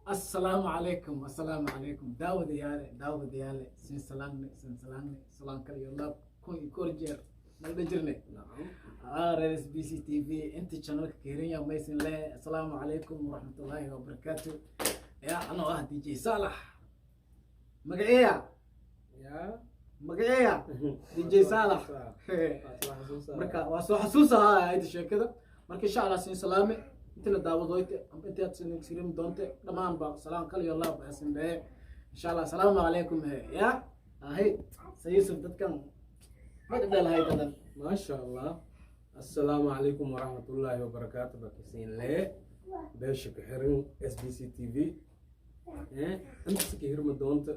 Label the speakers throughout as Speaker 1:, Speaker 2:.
Speaker 1: Assalaamu calaykum, assalaamu calaykum, daawadayaale, daawadayaale, sin salaangne, sin salaangne, salaan kale iyo laab 1001 jeer nagdha jirne. Reer SBC TV inta channelka kaherinya maysin le, assalaamu calaykum waraxmatullaahi wabarakaatu. Ya anoo ah DJ Saalax, magaceeya?
Speaker 2: Ya.
Speaker 1: Magaceeya DJ Saalax. Marka waa soo xasuusahaa ayda sheekada. Marka insha Allah sin salaame inta la daawadoyte amba inta aad sin sirim doonte, dhammaanba salaan kal iyo laab asin bee insha Allah. Asalaamu calaykum. He ya ahay sa Yusuf, dadkan ma dhadhalahay dadan.
Speaker 2: Maasha Allah. Assalaamu calaykum waraxmatullaahi wabarakaatu. Bakisiin lee beesha ku xiran SBC TV, intasi ka hirma doonta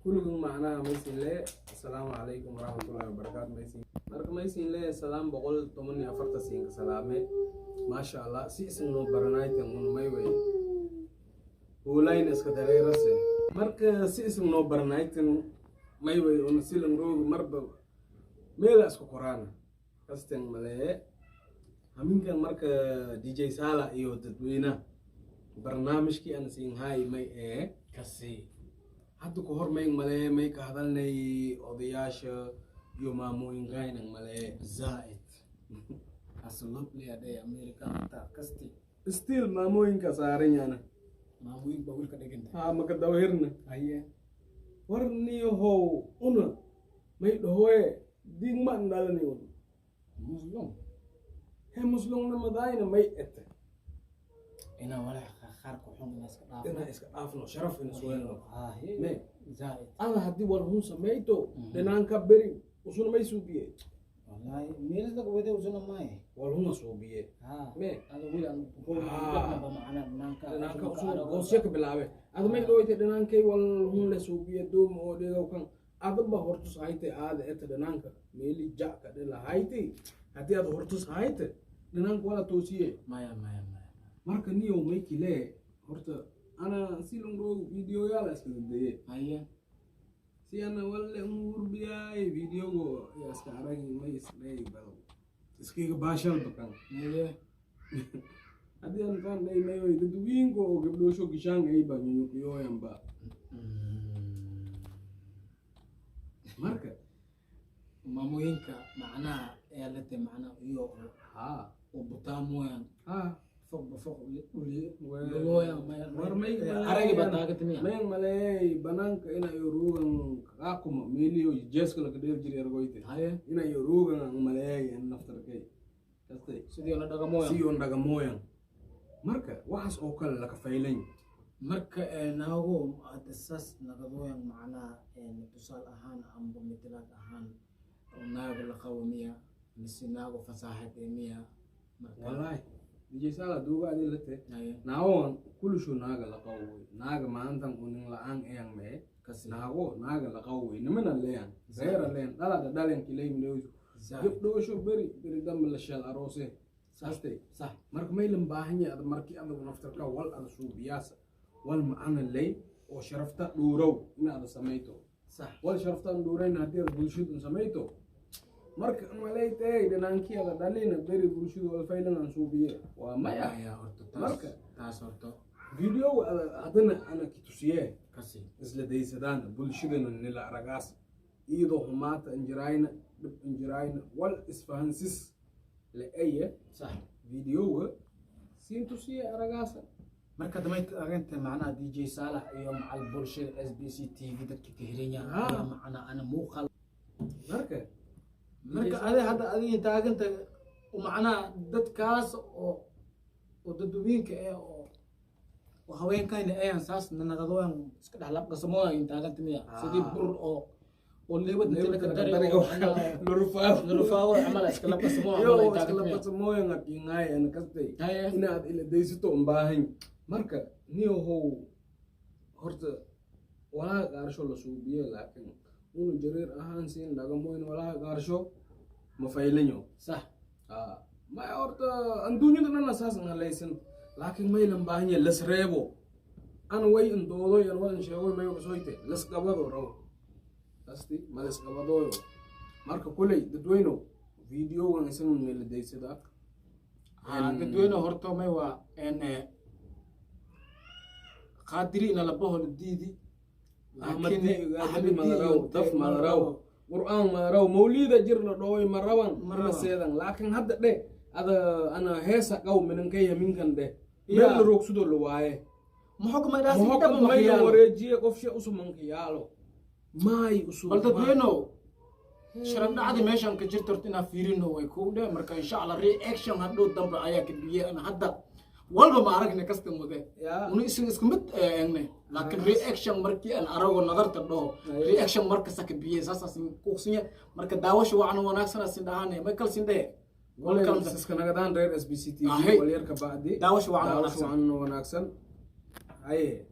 Speaker 2: kulligun, macnaha maysin lee assalaamu calaykum waraxmatullaahi wabarakaatu. Maysin marka maysin lee salaam 114 siinka salaame. Maasha Allah, si isin noo baranaytan unumay wey huulayn iska dareerase. Marka si isin noo baranaytan may wey una silan roogi marba meela isku qoraana kasten malee haminkan. Marka DJ Sala iyo dadweynaha barnaamijkii aan siin haay may ee
Speaker 1: kasi
Speaker 2: hadda ku hor may malee may ka hadalnay odayaasha iyo maamooyinkaynan malee.
Speaker 1: Zaaid, absolutely, adee America hata kasti.
Speaker 2: Still maamooyinka saaran yana.
Speaker 1: Maamooyin baa wilka dhiganta.
Speaker 2: Haa, maka dawahirna.
Speaker 1: Haye.
Speaker 2: War niyahow, una may dhahoye diigma an dhalani un.
Speaker 1: Muslim.
Speaker 2: He muslimnimadayna may ete.
Speaker 1: Inaa walaa qaarka xun inaa iska dhaafo.
Speaker 2: Inaa iska dhaafno, sharaf ina suwelno.
Speaker 1: Haye.
Speaker 2: Me.
Speaker 1: Zaaid.
Speaker 2: Ada haddii war hun samayto dhinaanka beri usuna may suubiye.
Speaker 1: Wallahi meelis laga wede usuna maaye.
Speaker 2: War huna suubiye.
Speaker 1: Ha.
Speaker 2: Me.
Speaker 1: Ada wiil aan
Speaker 2: Ah.
Speaker 1: macnaa dhinaanka.
Speaker 2: Dhinaanka usuna goosyo ka bilaabe. Ada may dhawayte dhinaankay wal hun le suubiye doom oo dhegow kan adaba hortus hayte aada eta dhinaanka meeli jacka dhilahayte haddii aad hortus hayte dhinaanka wala toosiye.
Speaker 1: Maya, maya, maya.
Speaker 2: Marka niyow maykile horta ana si lungro videoyaal iska daye.
Speaker 1: Haye.
Speaker 2: Si ana walle unurbiyaay videogo ya iska aragi may isdhay bal iskiga baashal bakan.
Speaker 1: Haye.
Speaker 2: Haddii aan taan dhay may way dadwiinko oo gabdhoosho gishaan ay ba nyunyuqyooyanba. Marka
Speaker 1: Maamooyinka macnaha ayaa la tahay macnaha iyo oo butaamoyan foqba foq lulooyan.
Speaker 2: War may
Speaker 1: aragi baa taagatamiya.
Speaker 2: Mayn maleey banaanka ina yorugan kaakuma meeliyo jeeska laka dheer jiray argoyte.
Speaker 1: Haye.
Speaker 2: Ina yorugan ang maleey an naftarkay kastay.
Speaker 1: Sidii la dhaqamooyan.
Speaker 2: Si on dhagamoyan. Marka waxaas oo kale laka faylan.
Speaker 1: Marka naago hadda saas naqadooyan macnaha tusaale ahaan amba mitlaad ahaan oo naago la qabo miya mise naago fasaaxad ee miya marka?
Speaker 2: Wallahi DJ Sala duuga adii la te
Speaker 1: Haye.
Speaker 2: Naagoon kulushu naaga la qabo naaga maantan unin la-aan eyang mee.
Speaker 1: Kasi.
Speaker 2: Naago naaga la qabo wey nimana leyan reera leyan dhalada dhalenki leymdhowsu.
Speaker 1: Zaaid.
Speaker 2: Gabdhoosho beri beri dambe la sheel aroose saastay.
Speaker 1: Sax.
Speaker 2: Marka maylan baahan yahay ada markii adagu naftarka wal ada suubiyaasa wal macana ley oo sharafta dhuurow in ada samayto.
Speaker 1: Sax.
Speaker 2: Wal sharaftaan dhuurayna haddii ada bulshadu samayto marka malaytay dhinaankii ada dhalina beri bulshadu wal faylan aan suubiye waa maya.
Speaker 1: Maya horta taas.
Speaker 2: Marka
Speaker 1: taas horta.
Speaker 2: Video haddana ana kitusiyee.
Speaker 1: Kasi.
Speaker 2: Isla daysadaan bulshadana nila aragaas iyadoo xumaata injiraayna dhib injiraayna wal isfahansis la eye.
Speaker 1: Sax.
Speaker 2: Videoga siin tusiye aragaasa.
Speaker 1: Marka damay arrinta macnaha DJ Saalax iyo macal bulshada SBC TV dadka ka hiran yahay ayaa macnaha ana muuqaal.
Speaker 2: Marka
Speaker 1: marka adi hadda adiga taaganta macnaha dadkaas oo dadweyinka eh oo haweenkayna ayan saas nanaqadooyan iska dhex labqasamooyan taaganta miya sidii bur oo leebad inta laka dari oo macnaha
Speaker 2: lurufaawo.
Speaker 1: Lurufaawo camal iska labqasamooyan
Speaker 2: yo
Speaker 1: camal ay
Speaker 2: iska
Speaker 1: taaganta miya.
Speaker 2: Labqasamooyan akingaay ana kastay.
Speaker 1: Haye.
Speaker 2: Inaad ila daysato un baahan marka niyahow horta walaa qaarsho la suubiye laakiin unu jareer ahaan siin dhagamoyn walaa qaarsho ma faylanyo.
Speaker 1: Sax.
Speaker 2: Ma horta adduunyada dhan asaas an halaysan laakiin maylan baahan yahay las reebo ana way in doodoy an waan sheegoy may soyte las qabado rabo asti ma las qabadooyo. Marka kuley dadweynow videogan isaga nila daysadaa.
Speaker 1: Dadweyne horta may waa en Qaadiri ina labaho la diidi.
Speaker 2: Ahmadi madaraw, daf madaraw, qur'aan madaraw, mawlida jir la dhoway marawan
Speaker 1: Marawan.
Speaker 2: Seedan laakiin hadda dhe ada ana heesa qaw minankaya minkan dheh.
Speaker 1: Yeah.
Speaker 2: Meel la roogsudo la waaye.
Speaker 1: Muxukmaydaas.
Speaker 2: Mohokam mayla wareejiye qof shay usumankiyaalo maay usu.
Speaker 1: Bal dadweynow, sharaf dhacdi meeshan ka jirta horta inaa fiirino way kow dhe. Marka insha Allah reaction hadhow dambe ayaa ka biye. Ana hadda walba ma aragne kasta mude. Unu isin isku mid eegne, laakiin reaction markii aan arago nadarta dhaho. Reaction markasta ka biye saasaas kuqsinya. Marka daawasha wacan wanaagsan sin dhahane may kal sin dhehe.
Speaker 2: Iska nagadaan reer SBC TV.
Speaker 1: Ahay.
Speaker 2: Walyarka bacdi.
Speaker 1: Daawasha wacan
Speaker 2: daawasha
Speaker 1: wanaagsan.
Speaker 2: Wacan wanaagsan haye.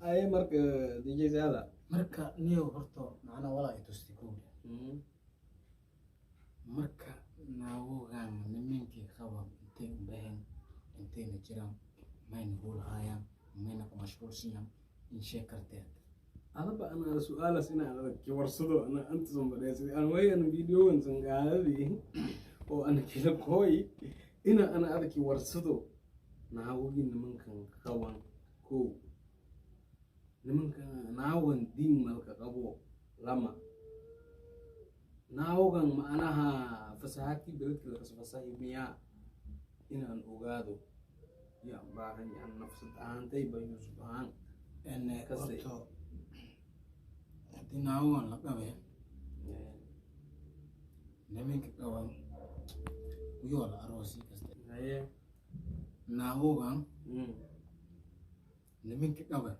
Speaker 2: Aye, marka DJ Saada.
Speaker 1: Marka niyow horta macnaa walaa ay tusti kowda. Marka naagogan nimankii qaba intay ubaheen, intayna jiraan, mayna huulhaayaan, mayna ku mashquulsiyaan in sheeg karteed.
Speaker 2: Adaba ana su-aalas inaan adag warsado ana antasan badheysay an way an videowan san gaadadii oo ana kila kooy ina ana adaki warsado naagogii nimankan qaban kow. Nimanka naawan diin malka qabo lama naawagan macnaha fasahaadkii beledka lakas fasahi miyaa inaan ogaado yaan baahan yahan nafsad ahaantayba Yuusuf ahaan. Kastay.
Speaker 1: Horta haddii naawagan la qabe, nimanka qaban uyoo la aroosi kasta.
Speaker 2: Haye.
Speaker 1: Naawogan nimanka qabe.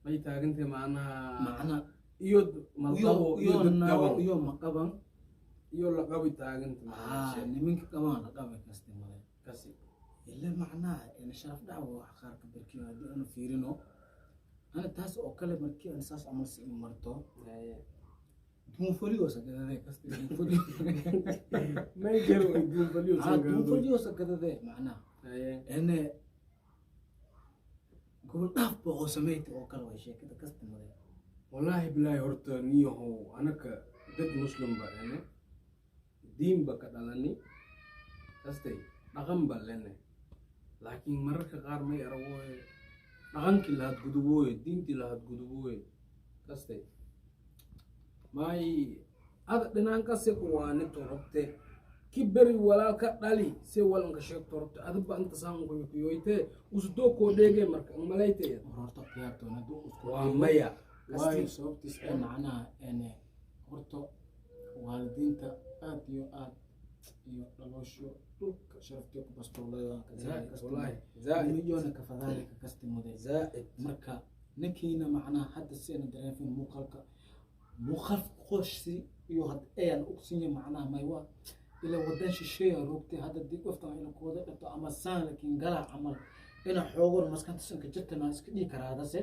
Speaker 2: May taagantay macnaha
Speaker 1: macna
Speaker 2: iyo malqabo iyo
Speaker 1: iyo
Speaker 2: dad
Speaker 1: naawo
Speaker 2: qaban
Speaker 1: iyo ma qaban.
Speaker 2: Iyo la qabi taaganta.
Speaker 1: Haa, nimanka qaban la qabe kasta male.
Speaker 2: Kasi.
Speaker 1: Ila macnaha in sharaf dhac waa wax qaarka barkiyo haddii aanu fiirino ana taas oo kale markii aan saas camal si in marto.
Speaker 2: Haye.
Speaker 1: Duunfoliyo sagadade kasta duunfoliyo.
Speaker 2: May jaro ay duunfaliyo.
Speaker 1: Haa, duunfoliyo sagadade macnaha.
Speaker 2: Haye.
Speaker 1: Ene gobol dhaaf boo sameeyta oo kale way sheekada kasta male.
Speaker 2: Wallaahi bilaahi, horta niyahow anaka dad muslim ba ene, diin ba ka dhalani kastay, dhaqan ba lene, laakiin mararka qaar may aragooye dhaqankii la hadgudubooye, diintii la hadgudubooye kastay. May ada dhinaanka se kuwaani torobte ki beri walaalka dhali se walanka sheeg torobte adaba inta saankuyoyte usdoo koo dheege marka malaytaya.
Speaker 1: Horta khiyaartoon hadduu isku
Speaker 2: waa maya.
Speaker 1: Waayo sababtiis ee macnaha ene horta waalidiinta aad iyo aad iyo dhaloosho dhulka sharaftiyo ku bastoolada.
Speaker 2: Zaaid, wallaahi zaaid.
Speaker 1: Milyoona ka fadaalika kasti muday.
Speaker 2: Zaaid.
Speaker 1: Marka ninkiina macnaha hadda si ayna dareefin muuqaalka muuqaal qoshsi iyo had ayaan ogsinya macnaha maywa ila wadan shisheeya roogtay hadda dib qoftan ina kuwada dhabto ama saan laakiin galaa camal ina xoogon maskanta sanka jirtana iska dhihi karaadase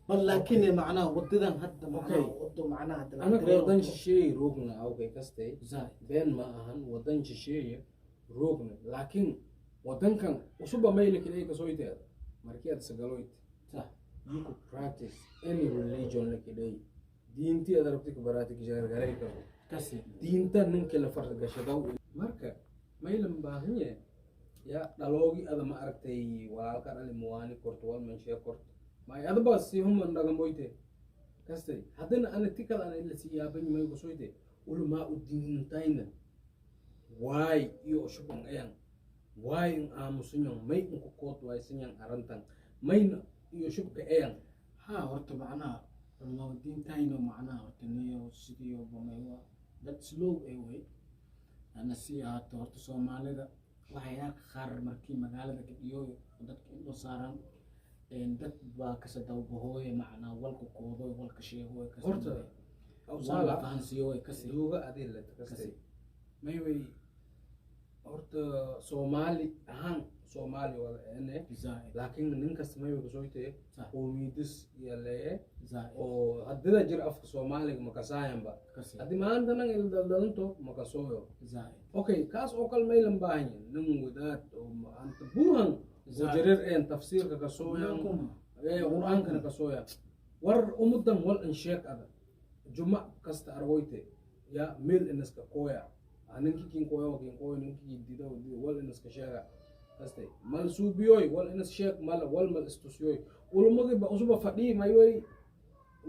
Speaker 1: bal laakiin macnaha wadadan hadda macnaha wado macnaha hadda la
Speaker 2: Anaka
Speaker 1: dareero.
Speaker 2: Wadan shisheeye roogna awgay kastay.
Speaker 1: Zaaid.
Speaker 2: Been ma ahan, wadan shisheeye roogna, laakiin wadankan usuba maylakilay kasoyteeda markii aad sagaloyt
Speaker 1: sax
Speaker 2: you could practice any religion lakidhay diintii aad rabti kabaraati kishagargaray karo.
Speaker 1: Kasi.
Speaker 2: Diinta ninkii la fargashadaw marka maylan baahan yahay ya dhaloogi ada ma aragtay walaalka dhali muwaani korto walman shee korto may adaba si human dhagamoyte kastay. Haddana ana ti kale ana ila sii yaaban may kusoyte ulamaa u diintayna waay iyo shuban ayan waay in aamusanyan may inku kood waaysanyan arrintan mayna iyo shubka ayan.
Speaker 1: Haa, horta macnaha culumada diintayno macnaha horta niyo sidiyo bamaywa dad slow ee way ana si ahaato horta Soomaalida waxyaalaha qaar markii magaalada ka dhiyooyo oo dadka indho saaran een dad baa kasadawbahooye macnaa walka koodoy walka sheegoy.
Speaker 2: Horta
Speaker 1: wala
Speaker 2: awsaala
Speaker 1: fahansiiyoy kasi.
Speaker 2: Duuga adii la kastay mayway horta Soomaali ahaan Soomaali wala ene.
Speaker 1: Zaaid.
Speaker 2: Laakiin nin kasta mayway kusoytee
Speaker 1: sax
Speaker 2: qowmiyadis iyo lee
Speaker 1: zaaid
Speaker 2: oo haddida jir afka Soomaaliga makasaayanba
Speaker 1: kasi.
Speaker 2: Haddii maanta nan ildaldalanto makasooyo.
Speaker 1: Zaaid.
Speaker 2: Okay, kaas oo kale maylan baahan yahay nin wadaad oo maanta buuhan oo
Speaker 1: Zaaid.
Speaker 2: jareer een tafsiirka kasooyan
Speaker 1: kuma
Speaker 2: ee qur-aankana kasooya war umudan wal in sheeg ada juma kasta argoyte ya meel inaska kooya. Ninki kin kooya kin kooya ninki kin dida wal inaska sheega kaste mal suubiyoy wal inas sheeg mal wal mal istusiyoy ulumagi ba usuba fadhii mayway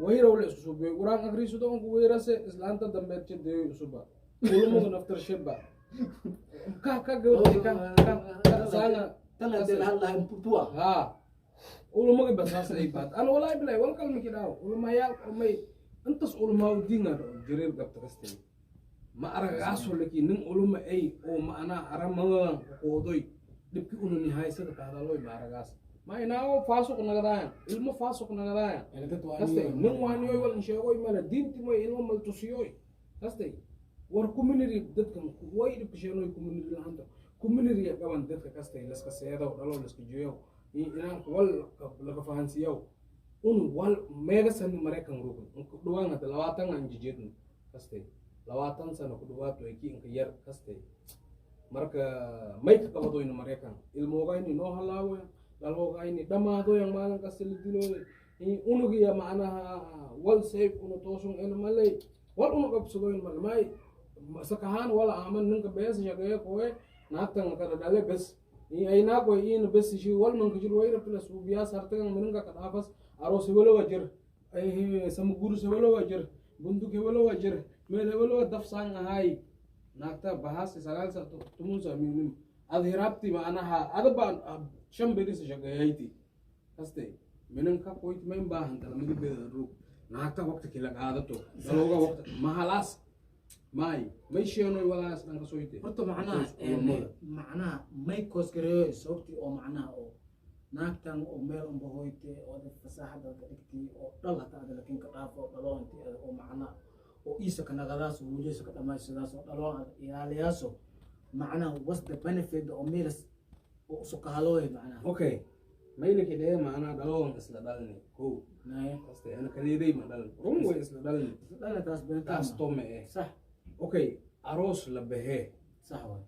Speaker 2: wayrawle isku suubiyoy qur-aan akrisudo onku wayrase islaanta dambeed jadeeyoy usuba ulumaga naftar sheba ka ka gawti ka ka ka saanga.
Speaker 1: Tan hadii la hadlahay mpupua.
Speaker 2: Haa, ulumagi basaas ay baat ana walaahi bilahi wal kalmiki dhaaw ulumayaal umay intas ulumaa diinga jareer gabta kastay ma aragaaso laki nin uluma ay oo ma'anaa aramadan qoodoy dhibki una nihaysada kahdaloy ma aragaas ma inaago faasuq nagadaayan ilmo faasuq nagadaayan.
Speaker 1: Ila dad waa
Speaker 2: kastay nin waaniyoy wal insheegoy mala diinti may ilmo mal tusiyoy kastay war community dadkan way dhibka sheenoy community lahaanta community qaban dadka kastay laska seedow dhalo laska jeeyow inaan wal laga fahansiiyow un wal meega sani Maraykan rugin ku dhawaan hada 20 aan jejeedno kastay 20 sano ku dhawaad way kii inka yar kastay marka may ka qabadoyno Maraykan ilmoogayni noo halaawoyan dhalhoogayni dhammaadoyan maalin kasta la dilooy unugiya macnaha wal sayf unu toosun ena maley wal unu qabsadoyn male may sakahaan wala aaman ninka beesa shaqeeye koye naagtan kada dhale bes. Aynaaqoy iina bes shi walmanka jir wayrabtila suubiyaas hartagan mininka ka dhaafas, aroos hebelo jir, samagurus hebelo jir, bunduk hebelo jir, meel hebelo dafsaan ahay. Naagta bahaasi 9 saac 10 saac minim ad hiraabti, macnaha adaba 5 berisa shaqeeyayti kaste minanka qoyt mayn baahanta lamadi beeda rug. Naagta waqti kila qaadato dalooga waqti mahalaas may may sheenoy walaas dhanka soyte.
Speaker 1: Horta macnaha
Speaker 2: Ulmada.
Speaker 1: Macnaha may koosgareeyo sababtii oo macnaha oo naagtan oo meel unba hoyte oo dad fasaaxad ka dhigtay oo dhal hata ada lakin ka dhaafo oo dhalo inti oo macnaha oo iisa ka naqadaas oo wejiyasa ka dhamaysadaas oo dhalo ada ilaaliyaaso, macnaha what's the benefit oo meelas oo usu kahalooy macnaha?
Speaker 2: Okay, maylaki dhee macnaha dhaloon isla dhalni ko
Speaker 1: Naye.
Speaker 2: Kaste ana kaleeday ma dhalin, run way isla dhalni.
Speaker 1: Dhala taas beentaa.
Speaker 2: Taas tome eh. Okay, aroos la bahee.
Speaker 1: Sax waay.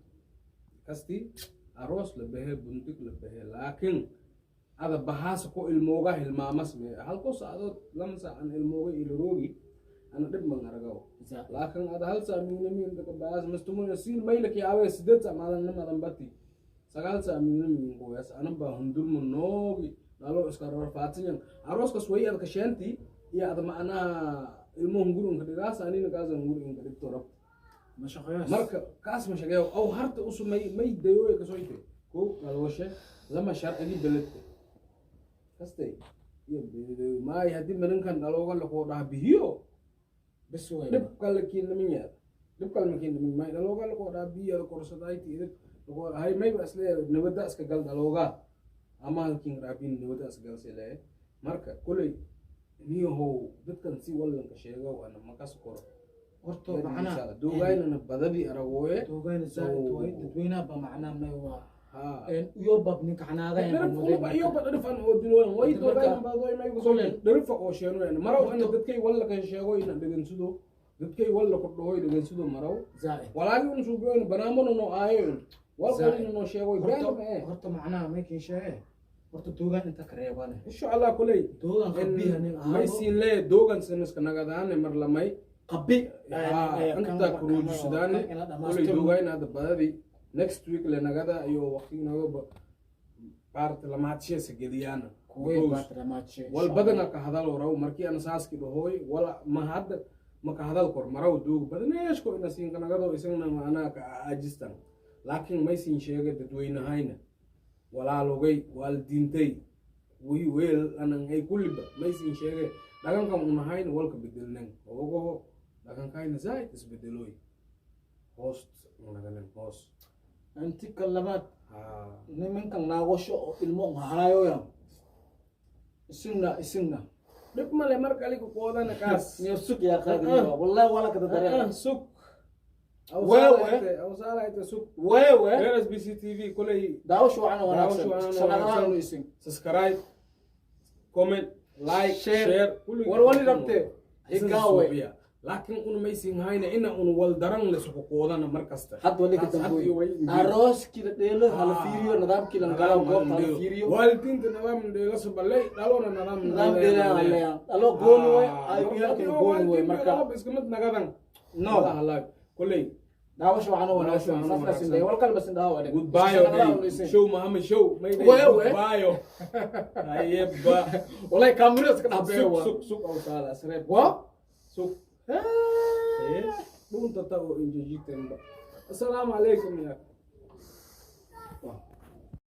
Speaker 2: Kasti aroos la bahee, bundig la bahee, laakiin ada bahaasa ko ilmooga hilmaamas me halko saadood 2 saac an ilmooga ilaroogi ana dhib man aragaw. Laakiin ada 1 saac miinami intaka bahaas mastumuna siin maylaki awe 8 saac maalinnimadan bati 9 saac miinami qoyas ana baa hundurma noogi dhalo iska rarfaatiyan arooskas way ad kasheenti iyo ada macnaha ilmo hungur inka dhigaas anina kaasa hungur inka dhigto rab.
Speaker 1: Ma shaqeeyaas.
Speaker 2: Marka kaas ma shaqeeyo aw harta usu may may dayoy kasoyte ko dhalwashe lama sharcigi beledka kastay iyo beedoy maay haddii maninkan dhalooga lakoo dhaha bihiyo.
Speaker 1: Bes way.
Speaker 2: Dhib kale kiin yaad, dhib kale makiin nimin maay dhalooga lakoo dhaha biyo la korsadayti idib lakoo dhahay mayba isleeyahay nabada iska gal dhalooga ama halkiin dhaabin nabada iska gal sileeyahay. Marka kuley niyahow dadkan si wallanka sheego ana makas koro.
Speaker 1: Horta macnaha
Speaker 2: doogaynana badadii aragooye.
Speaker 1: Doogayna zaaid waay, dadweynaha ba macnaha may waa
Speaker 2: ha
Speaker 1: iyobab ninka xanaagayan.
Speaker 2: Iyoba dharifan oo dilooyan way doogayna badoy may dharifa oo sheenoyan maraw ana dadkay walla ka sheego ina dhegansido dadkay walla ku dhahoy dhegansido maraw.
Speaker 1: Zaaid.
Speaker 2: Walaagi un suubiyoyn banaamano no aayoyn walqalina noo sheegoy been ma eh.
Speaker 1: Horta macnaha maykin sheege, horta doogaan inta ka reebane.
Speaker 2: Insha Allah kuley
Speaker 1: Doogaan qabiha nin
Speaker 2: may
Speaker 1: ahaado.
Speaker 2: Siin lee doogan siniska nagadaane mar lamay
Speaker 1: Qabi.
Speaker 2: Inta kuruujisadaane kuley doogayna hadda badadi next week le nagada iyo waqti nagaba baart lamaadshesa geliyaana.
Speaker 1: Kuwey baat.
Speaker 2: Wal badana ka hadal raw markii ana saaski dhahoy wala ma hadda ma ka hadal kor maraw doog badaneeshko ina siin kanagado isagna macnaha ka aajistan, laakiin may siin sheegay dadweynahayna walaalogay waalidiintay wi weel anan ay kulliba may siin sheegay dhaqankan unahayna walka bedelnan ogogo dhaqankayna zaaid isbedeloy hoost naganan hoos.
Speaker 1: Inti ka labaad
Speaker 2: ha
Speaker 1: nimankan naagosho oo ilmo haayoyan isigna isigna.
Speaker 2: Dhib male marka aliga qoodana kaas.
Speaker 1: Niyo sug yaa qaadiniyo wallahi wala kada dareema.
Speaker 2: Sug.
Speaker 1: Wewe.
Speaker 2: Awsaalayta sug.
Speaker 1: Wewe.
Speaker 2: Reer SBC TV kuley.
Speaker 1: Daawasho wacan wanaagsan.
Speaker 2: Daawasho wacan
Speaker 1: sanadahaan
Speaker 2: wanaagsan.
Speaker 1: Isin
Speaker 2: subscribe, comment, like,
Speaker 1: Share.
Speaker 2: share. Kulli.
Speaker 1: War wali rabte
Speaker 2: Isin
Speaker 1: higaawe.
Speaker 2: suubiya. Laakiin un maysin hayna ina un wal daran la suku qoodana mar kasta.
Speaker 1: Had wali ka
Speaker 2: Taas had iyo
Speaker 1: damboy
Speaker 2: way muhiim.
Speaker 1: arooskii la dheelo hala fiiriyo, nidaamkii la galo goobta hala fiiriyo.
Speaker 2: Waalidiinta nidaam dheela sabalay dhalona nidaam.
Speaker 1: Nidaam dheela haleeya alo gooni way ayuyaalkina gooni way marka.
Speaker 2: Iska mid nagadan
Speaker 1: No.
Speaker 2: kuley.
Speaker 1: Daawasho wacan wanaagsan.
Speaker 2: Daawasho wacan
Speaker 1: saas la
Speaker 2: wanaagsan.
Speaker 1: sindhay wal kalba sindhaa wale.
Speaker 2: Goodbye okay. Show Muhammad show mayday.
Speaker 1: Wewe.
Speaker 2: Goodbye ayeba.
Speaker 1: Wallahi kaamiro iska dhax
Speaker 2: sug
Speaker 1: beewa.
Speaker 2: Sug sug aw saala asreeb.
Speaker 1: Wa
Speaker 2: sug dhunta ta oo injejitenba. Assalaamu calaykum ya.